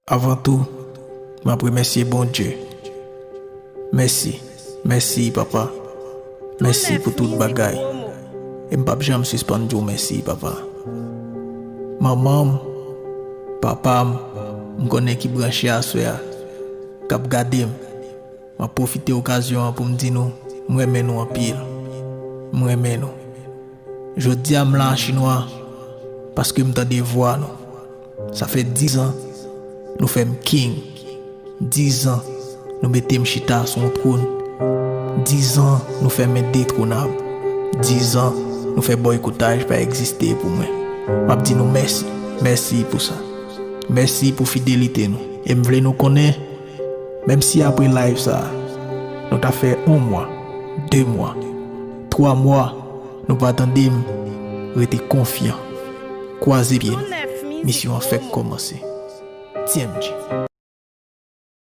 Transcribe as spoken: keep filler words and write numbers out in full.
Avan tou, m ap remèsye Bondye. Mèsi, mèsi, Papa. Mèsi pou tout bagay. E m p ap janm sispann di w mèsi, Papa. Manman m, papa m, m konnen ki branche aswè a, k ap gade m. M ap pwofite okazyon an pou m di nou, m renmen nou anpil. M renmen nou. Jodi a m la a Chinwa, paske m tande vwa nou. Sa fè diz an nou fè m king. Diz an nou mete m chita sou yon twòn. Diz an nou fè m endetwonab. Diz an nou fè bòykotaj pa egziste pou mwen. M ap di nou mèsi. Mèsi pou sa. Mèsi pou fidelite nou. E m vle nou konnen, menm si apre live sa a, nou ta fè yon mwa, de mwa, twa mwa, nou pa tande m, rete konfyan. Kwaze pye nou. Misyon an fèk kòmanse. T M G.